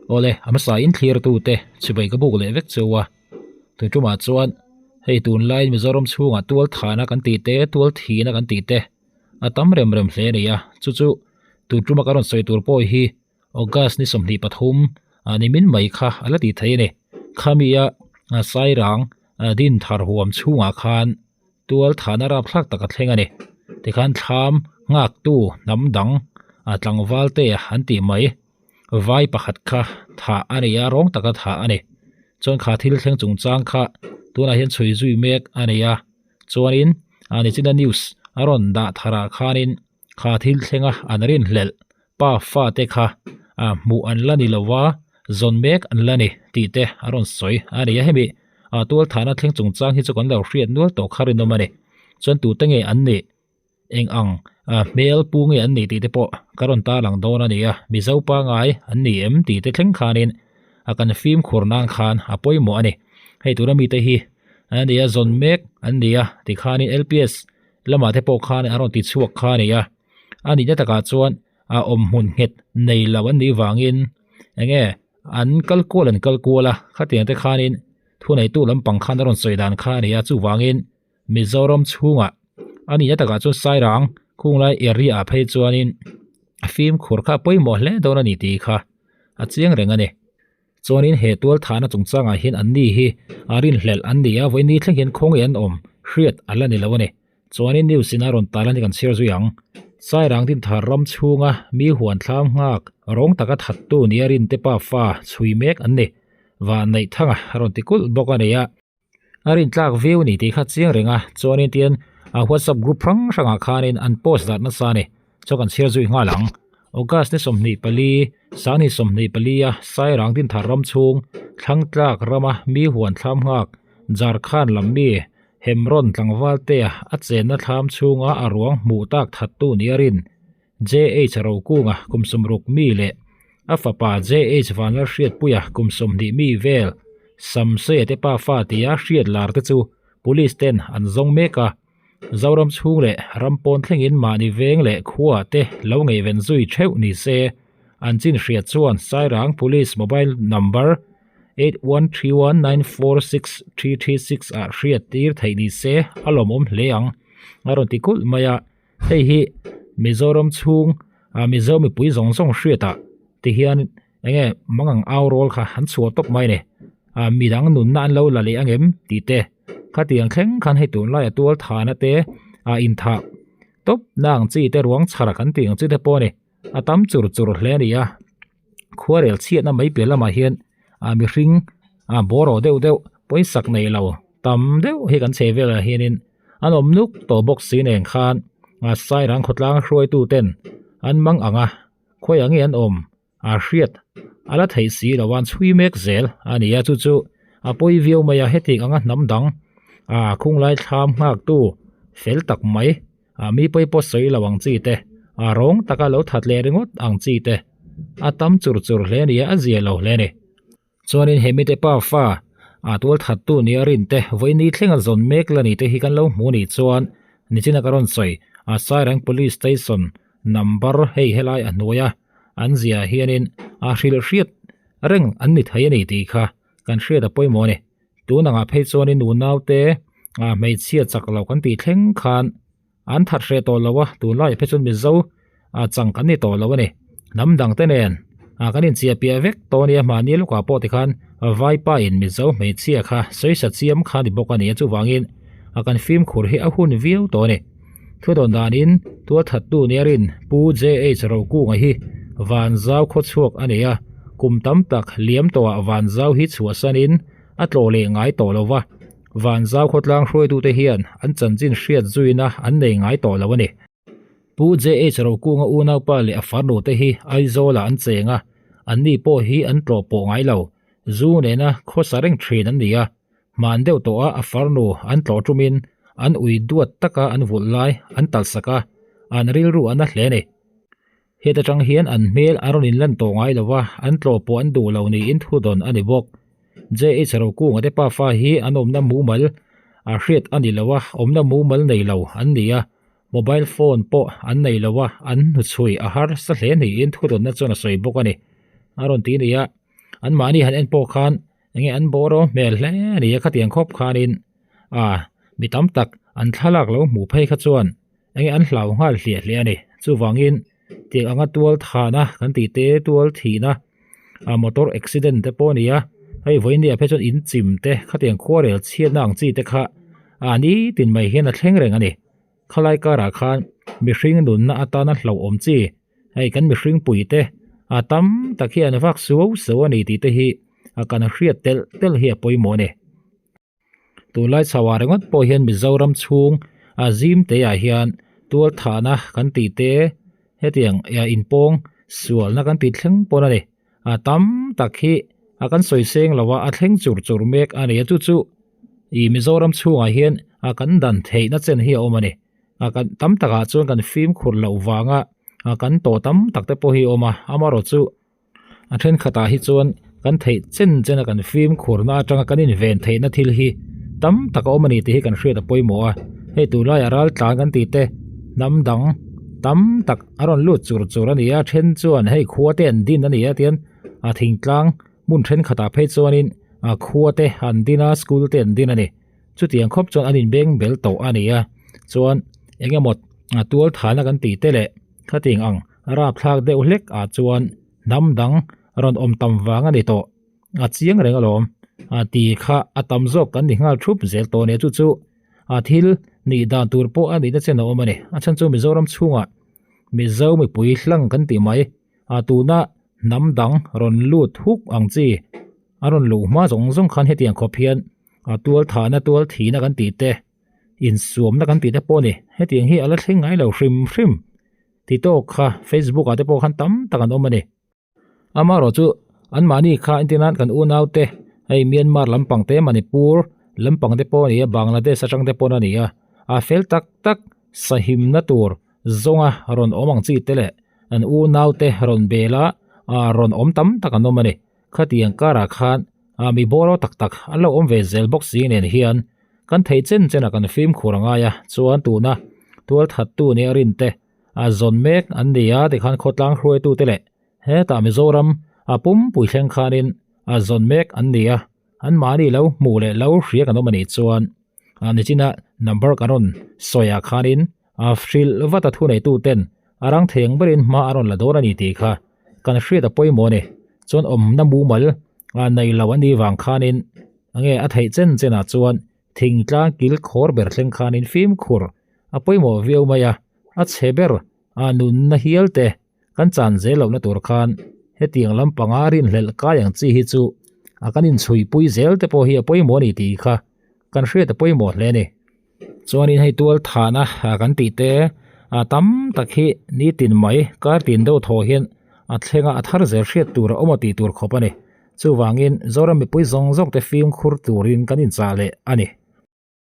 Awle, a hmasa in thlirtute chhibai ka buk leh vek cheu a. Tun tumah chuan hei tunlaiin Mizoram chhungah tual thahna kan tih te, tual thihna kan tih te a tam rem rem hle a ni a. Chu chu tun tuma ka rawn sawi tur pawh hi August ni 23 a ni min mai kha a la tih theih a ni. Khami-a Sairang Dinthar huam chhungah khan Tual thahna rapthlak tak a thleng a ni. Tikhan thlam nghaktu hnam dang a tlangval te an tih mai. Vai pakhat kha thah a ni a, rawng taka thah a ni. Chuan kha thil thleng chungchang kha tunah hian chhui zui mek a ni a. Chuanin a nichina news a rawn dah tharah khanin kha thil thlenga an rinhlelh pa fate kha a hmuh an la ni lo va, zawn mek an la ni tih te a rawn sawi a ni a. Hemi a tual thahna thleng chungchang hi chu kan lo hriat nual tawh kha rinawm a ni. Chuan tute nge an nih, eng ang a hmel pu nge an nih tih te pawh ka rawn tarlang dawn a ni a. Mizo pangai an ni em tih te thleng khanin a kan fimkhur nan khan a pawimawh a ni. Hei tura mite hi an ni a, zawn mek an ni a tikhanin LPS lamah te pawh khan a rawn ti chhuak kha a ni a. A nihna takah chuan a awm hmun nghet nei lo an nih vangin enge an kal kual an kal kual a, khatiang te khanin thuneitu lampang khan a rawn sawi dan kha a ni a, chuvangin Mizoram chhungah a nihna takah chuan Sairang khunglai area ah phei chuanin fimkhur kha a pawimawh hle dawn a ni tih kha a chiang reng a ni. Chuanin he tual thahna chungchangah hian an ni hi a rinhlelh an ni a, vawiin ni thleng hian khawnge an awm hriat a la ni lo a ni. Chuanin news in a rawn tal a ni kan chhiar zui ang. Sairang Dinthar ram chhunga mi huan thlam nghak rawng taka thattu nia rinte pa fa chhui mek an ni. Vanneih thanga a rawn ti kulh bawk a ni a. A rintlak viau ni tih kha chiang reng a, chuanin tian a WhatsApp group hrang hrangah khanin an post dat nasa a ni. Chaw kan chhiar zui nghal ang. August ni 24, Sangni 24 a Sairang Dinthar ram chhung, Thlangtlak rama mi huan thlam nghak, Jharkhand lam mi Hemron tlangval te a chenna thlam chhunga a ruang hmuh tak thattu nia rin JH Rokunga kum 60 mi leh a fapa JH Vanlalhriatpuia kum 20 mi vel Samsei te pa fa tia hriat lar te chu police ten an zawng mek a. Zoram chhung leh ram pawn thlengin mahni veng leh khua te lo ngaihven zui theuh ni se. An chin hriat chuan Sairang Police mobile number 8131946336 ah hriat tir theih ni se a lawmawm hle ang a rawn ti kulh mai a. Hei hi Mizoram chhung ah Mizo mipui zawng zawng hriatah ti hian enge mangang au rawl kha an chhuah tawp mai a ni. Ah midang nunna an lo la leh ang em tih te khatiang thleng khan hei tunlaia tual thahna te ah inthah tawp na ang chi te ruang chhar kan tih ang chi te pawh a ni. A tam chur chur hle a ni a khuarel chhiatna mai piah lamah hian ah mihring ah bawraw deuh deuh pawisak nei lo tam deuh hi kan chhe velah hianin an awm nuk tawh bawk si nen khan ah Sairang khawtlang hruaitu ten an mang ang a khawiah nge an awm a hriat a la theih si lo a an chhui mek zel a ni a chu chu a pawi viau mai a heti anga hnam dang ah khunglai thlam nghak tu fel tak mai. Ah mi pawi pawh sawi lo ang chi te, ah rawng taka lo that leh ringawt ang chi te, a tam chur chur hle nia a zia lo hle ni. Chuanin he mite pa fa ah tual that tu nia rin te vawiin ni thleng a zawn mek la ni te hi kan lo hmu ni chuan nichina ka rawn sawi ah Sairang Police Station number hei helai a hnuai a an zia hianin ah hrilh hriat reng an ni thei a ni tih kha kan hriat a pawimawh a ni. Tun angah phei chuanin unaute ah hmeichhia chak lo kan tih thleng khan an that hreh tawh lo a, tunlaiah phei chuan Mizo ah chang kan ni tawh lo a ni. Hnam dang te nen ah kan inchiah piah vek tawh a nia, mahni lawkah pawh tikhan Vaipa in Mizo hmeichhia kha sawisa chiam kha a ni bawk a ni a, chuvangin a kan fimkhur hi a hun viau tawh a ni. Thudawn danin tualthattu nia rin Pu JH Rokunga hi Vanzau khawchhuak a nei a, kum tam tak liam tawhah Vanzau hi chhuahsanin a tlawh leh ngai tawh lo va, Vanzau khawtlang hruaitute hian an chanchin hriat zuina an nei ngai tawh lo a ni. Pu JH Rokunga unaupa leh a farnute hi Aizawlah an cheng a, anni pawh hi an tlawh pawh ngai lo, zu nena khawsa reng thin an ni a, Hman deuh tawh a a farnu an tlawh tumin an ui duat taka an vulh lai an talhsak a, an rilru a na hle a ni. Heta tang hian an hmel a rawn inlan tawh ngai lo va, an tlawh pawh an duh lo niin thudawn a ni bawk. JH Rokunga te pafa hi an awmna mumal a hriat a ni lo a, awmna mumal nei lo an ni a, mobile phone pawh an nei lo a, an hnuchhui a harsa hle niin thudawnna chuan a sawi bawk a ni. A rawn ti a ni a. An mahni han en pawh khan enge an bawraw hmel hle a ni a khatiang khawp khanin ah mi tam tak an thlalak lo hmuh phei kha chuan enge an hlau nghal hliah hliah a ni. Chuvangin tiang anga tual thahna kan tih te tual thihna ah motor accident te pawh a ni a hei vawiin ah phei chuan in chim te khatiang khuarel chhiatna ang chi te kha ah nitin mai hian a thleng reng a ni. Khalai karah khan mihring nunna atana hlauhawm chi hei kan mihring pui te a tam tak hi an vak suau suau a ni tih te hi a kan hriat telh telh hi a pawimawh a ni. Tunlai chho ah ringawt pawh hian Mizoram chhung a zim te ah hian tual thahna kan tih te hetiang inpawng sualna kan tih thleng pawn a ni. A tam tak hi a kan sawi seng lo a a thleng chur chur mek a ni a chu chu ih Mizoram chhungah hian a kan dan theihna chen hi a awm a ni a kan tam takah chuan kan fimkhur loh vanga a kan tawh tam tak te pawh hi a awm a amaherawh chu a thenkhatah hi chuan kan theih chen chen a kan fimkhurna atanga kan inven theihna thil hi tam tak a awm a ni tih hi kan hriat a pawimawh a hei tunlaiah ral tlan kan tih te hnam dang tam tak a rawn lut chur chur a ni a then chuan hei khua te an din a ni a tian a thingtlang hmun thenkhatah phei chuanin a khua te an din a school te an din a ni chutiang khawp chuan an inbeng bel tawh a ni a chuan eng emaw a tual thahna kan tih te leh khatiang ang rapthlak deuh hlek ah chuan hnam dang rawn awm tam vang a ni tawh a chiang reng alawm a ti kha a tam zawk kan ni nghal thup zel tawh a ni chu chu a thil nih dan tur pawh a nihna chen a awm a ni a chhan chu Mizoram chhungah Mizo mipui hlang kan tih mai a tuna hnam dang rawn lut huk ang chi a rawn luh hma zawng zawng khan hetiang khawp hian a tual thahna tual thihna kan tih te insuamna kan tih te pawh a ni hetiang hi a la thleng ngai lo hrim hrim ti tawk kha Facebook ah te pawh khan tam tak an awm a ni. Amaherawh chu anmahni kha entir nan kan unau te hei Myanmar lampang te Manipur lampang te pawh a ni a Bangladesh atang te pawh a ni a a fel tak tak sahimna tur zawnga rawn awm ang chi te leh an unau te rawn bel a ah rawn awm tam tak an awm a ni khatiang karah khan ah mi bawraw tak tak an lo awm ve zel bawk si nen hian kan theih chen chen a kan fimkhur a ngai a chuan tuna tualthat tu nia rin te. a zawn mek an ni a tikhan khawtlang hruaitute leh hetah Mizoram a pumpui thleng khanin a zawn mek an ni a anmahni lo hmuh leh lo hria kan awm a nih chuan a nichina number kan rawn sawi ah khanin a hrilh vat a thuneituten a rang theng berin hma a rawn la dawn a ni tih kha kan hriat a pawimawh a ni chuan awmna mumal a nei lo an nih vang khanin enge a theih chen chen ah chuan thingtlang kil khawr ber thleng khanin fimkhur a pawimawh viau mai a, a chhe ber a nunna hial te kan chan zel lohna tur khan hetiang lampanga rinhlelh kai ang chi hi chu a kan inchhuipui zel te pawh hi a pawimawh a ni tih kha kan hriat a pawimawh hle a ni. Chuanin hei tual thahna kan tih te a tam tak hi nitin mai kar tin deuh thaw hian a thleng a, a thar zel hriat tur a awm a tih tur khawp a ni. Chuvangin Zoram mipui zawng zawng te fimkhur turin kan inchah leh a ni.